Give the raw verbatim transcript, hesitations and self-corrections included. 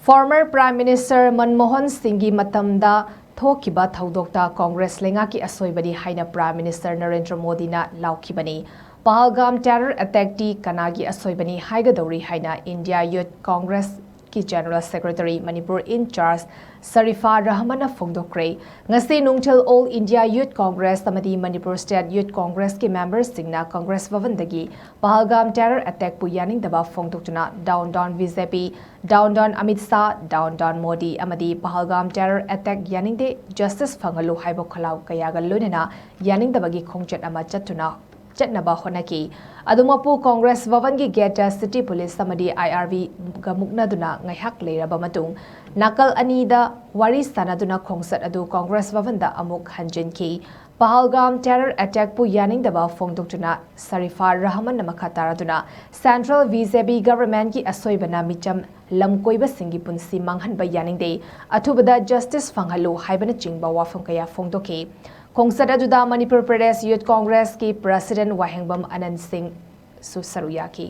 Former Prime Minister Manmohan ꯁꯤꯡꯒꯤ ꯃꯇꯝꯗ ꯊꯣꯛꯈꯤꯕ ꯊꯧꯗꯣꯛꯇ ꯀꯣꯡꯒ꯭ꯔꯦꯁ ꯂꯩꯉꯥꯛꯀꯤ ꯑꯁꯣꯏꯕꯅꯤ ꯍꯥꯏꯅ Prime Minister ꯅꯔꯦꯟꯗ꯭ꯔ ꯃꯣꯗꯤꯅ ꯂꯥꯎꯈꯤꯕꯅꯤ꯫ ꯄꯍꯜꯒꯥꯝ terror attackꯇꯤ ꯀꯅꯥꯒꯤ ꯑꯁꯣꯏꯕꯅꯤ ꯍꯥꯏꯒꯗꯧꯔꯤ ꯍꯥꯏꯅ India Youth Congressꯀꯤ General Secretary Manipur in charge Sharifa ꯔꯍꯃꯟꯅ ꯐꯣꯡꯗꯣꯛꯈ꯭ꯔꯦ꯫ ꯉꯁꯤ ꯅꯨꯡꯊꯤꯜ All India Youth Congress ꯑꯃꯗꯤ Manipur State Youth Congressꯀꯤ memberꯁꯤꯡꯅ Congress ꯚꯕꯟꯗꯒꯤ ꯄꯍꯜꯒꯥꯝ terror attackꯄꯨ ꯌꯥꯅꯤꯡꯗꯕ ꯐꯣꯡꯗꯣꯛꯇꯨꯅ Down Down BJP, Down Down Amit Shah, Down Down Modi ꯑꯃꯗꯤ ꯄꯍꯜꯒꯥꯝ terror attack ꯌꯥꯅꯤꯡꯗꯦ, justice ꯐꯪꯍꯜꯂꯨ ꯍꯥꯏꯕ ꯈꯣꯜꯂꯥꯎ ꯀꯌꯥꯒ ꯂꯣꯏꯅꯅ ꯌꯥꯅꯤꯡꯗꯕꯒꯤ ꯈꯣꯡꯆꯠ ꯑꯃ ꯆꯠꯇꯨꯅ, ꯆꯠꯅꯕ ꯍꯣꯠꯅꯈꯤ꯫ ꯑꯗꯨꯃꯛꯄꯨ ꯀꯣꯡꯒ꯭ꯔꯦꯁ ꯚꯕꯟꯒꯤ gateꯇ city police ꯑꯃꯗꯤ IRBꯒ ꯃꯨꯛꯅꯗꯨꯅ ꯉꯥꯏꯍꯥꯛ ꯂꯩꯔꯕ ꯃꯇꯨꯡ ꯅꯥꯀꯜ ꯑꯅꯤꯗ ꯋꯥꯔꯤ ꯁꯥꯟꯅꯗꯨꯅ ꯈꯣꯡꯆꯠ ꯑꯗꯨ ꯀꯣꯡꯒ꯭ꯔꯦꯁ ꯚꯕꯟꯗ ꯑꯃꯨꯛ ꯍꯟꯖꯤꯟꯈꯤ꯫ ꯄꯍꯜꯒꯥꯝ terror attackꯄꯨ ꯌꯥꯅꯤꯡꯗꯕ ꯐꯣꯡꯗꯣꯛꯇꯨꯅ ꯁꯔꯤꯐꯥ ꯔꯍꯃꯟꯅ ꯃꯈꯥ ꯇꯥꯔꯗꯨꯅ Central BJP governmentꯀꯤ ꯑꯁꯣꯏꯕꯅ ꯃꯤꯆꯝ ꯂꯝꯀꯣꯏꯕꯁꯤꯡꯒꯤ ꯄꯨꯟꯁꯤ ꯃꯥꯡꯍꯟꯕ ꯌꯥꯅꯤꯡꯗꯦ, ꯑꯊꯨꯕꯗ justice ꯐꯪꯍꯜꯂꯨ ꯍꯥꯏꯕꯅꯆꯤꯡꯕ ꯋꯥꯐꯝ ꯀꯌꯥ ꯐꯣꯡꯗꯣꯛꯈꯤ꯫ ꯈꯣꯡꯆꯠ ꯑꯗꯨꯗ Manipur Pradesh Youth Congressꯀꯤ President ꯋꯥꯍꯦꯡꯕꯝ ꯑꯅꯟ ꯁꯤꯡꯁꯨ ꯁꯔꯨꯛ ꯌꯥꯈꯤ꯫